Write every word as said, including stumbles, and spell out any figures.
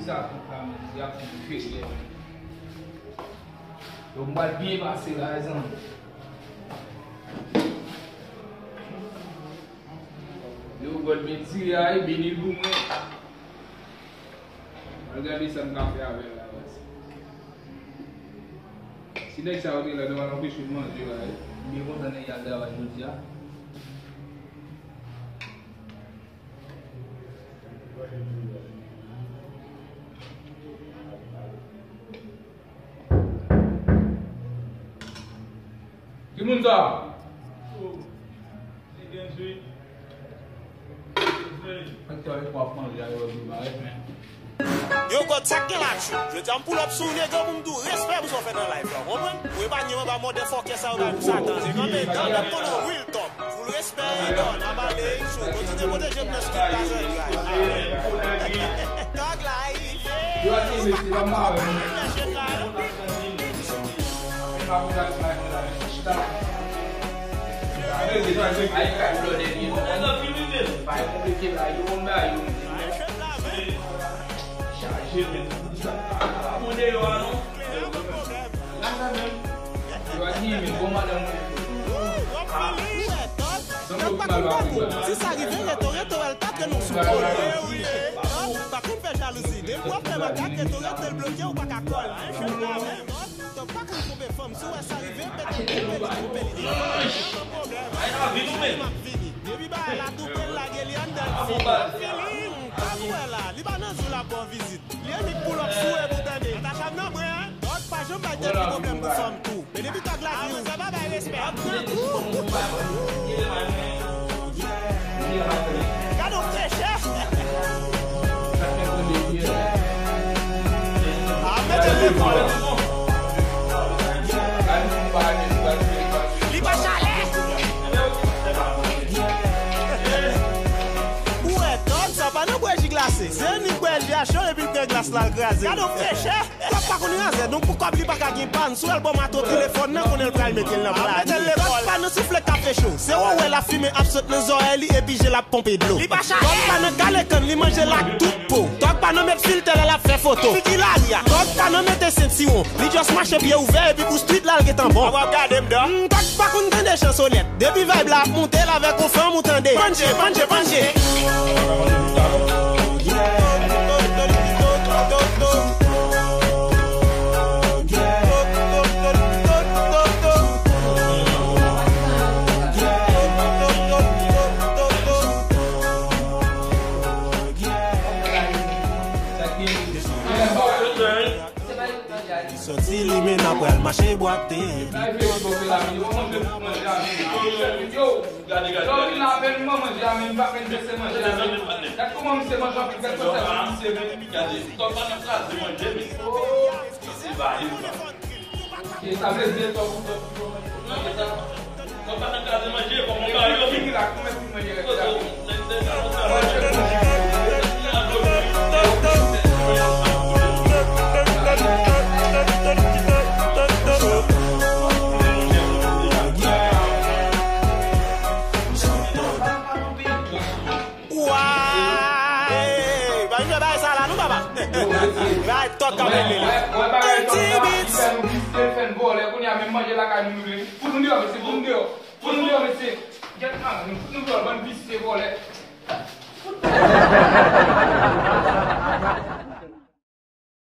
Sa tout la, men, y ap fè. Yo, m pral byen pase la, mezanmi. Yo, gòl byen tire a, e beni l pou mwen. Al gade sa m ka fè avè l la, baz. Si nèg sa yo te la, yo t ap anpeche m manje la, wi. M byen kontan nèg y al travay jodi a. Ki moun sa? Yo, God, sa k gen la, tchou? Jodi a, m pull up sou ou, nègre, pou m di w respè pou sa w fè nan live la, w konprann? Ou epanye m anba motherfucker sa yo bay pou Satan. Se kanpe dan, dan, konnen real talk. Full respè, Don, n ap ale, tchou. Kontinye pwoteje m nan street la, zantray. Thug life. Yo, ati, mesye, pa mal. Yo, ati, men bon madanm. Donk, pa konn tankou, si sa rive, reto, reto, èl ka trennen w sou kò. Ou pa konn fè jalouzi. Depi w ap fè makak, reto, reto, l bloke, ou pa ka kòl. Menm jèt la, menm. Donk, pa konn twonpe fanm. Si w wè sa rive, pete twonpe li, twonpe li. Pwoblèm. M ap vini. Depi bagay la tou pre, l lage li anndan, l fini. Fini. Sa nou wè la, li pa nan zou l ap ba w vizit. Li annik pull up sou e pou tande. Natacha m nan mwen, hein? Dòk pa janm bay tèt li pwoblèm pou fanm tou. Men depi tòg la di w, sa pa bay respè. Ap pran kou. Gade w treche. A, mete l lekòl. Li pa chale. Ou wè, tòg sa pa nan bwè ji glase. Se annik bwè ji a cho epi l pran glas la, l kraze. Gade w treche. Tòg pa konn razè, donk pou kòb li pa ka gen pàn. Sou albòm atò telefòn nan, konnen l pral mete l nan play. Tòg pa nan soufle kafe cho. Se ou wè lafimen ap sot nan zòrèy li epi je l ap ponpe dlo. Li pa chale. Tòg pa nan kale kann, li manje l ak tout po. Tòg pa nan met filtè lè l ap fè foto. Figi lari a. Tòg pa nan mete sentiwon. Li just mache pye ouvè epi pou street la l gentan bon. W ap gade m dan. Tòg pa konn tande chan sonèt. Depi vibe la ap monte, l avèk yon fanm ou tande. Panje, panje, panje. Li soti, li men n ap pral mache bwate. Yo, lòt vin la apèn mwen manje a, men m pa konn se manje a, men. Gad kòman misye manje anpil, gad kòman misye, men. Gade, tòg pa nan kraze manje, men. Se vale, sa. Ki sa vle di, tòg pou tòg pou tòg manje sa? Tòg pa nan kraze manje, kòman ba yo? Figi la, kòman figi manje rès la? Why? Pa vin fè bagay sa la non, papa. Bay tòg ka mele la. Anti Beats. Fè nou vizite, fè n vòlè, kounye a menm manje lakay moun nou vle. Fout nou deyò, mesye, fout nou deyò. Fout nou deyò, mesye. Gèt nan, nou fout nou deyò, bann visye vòlè.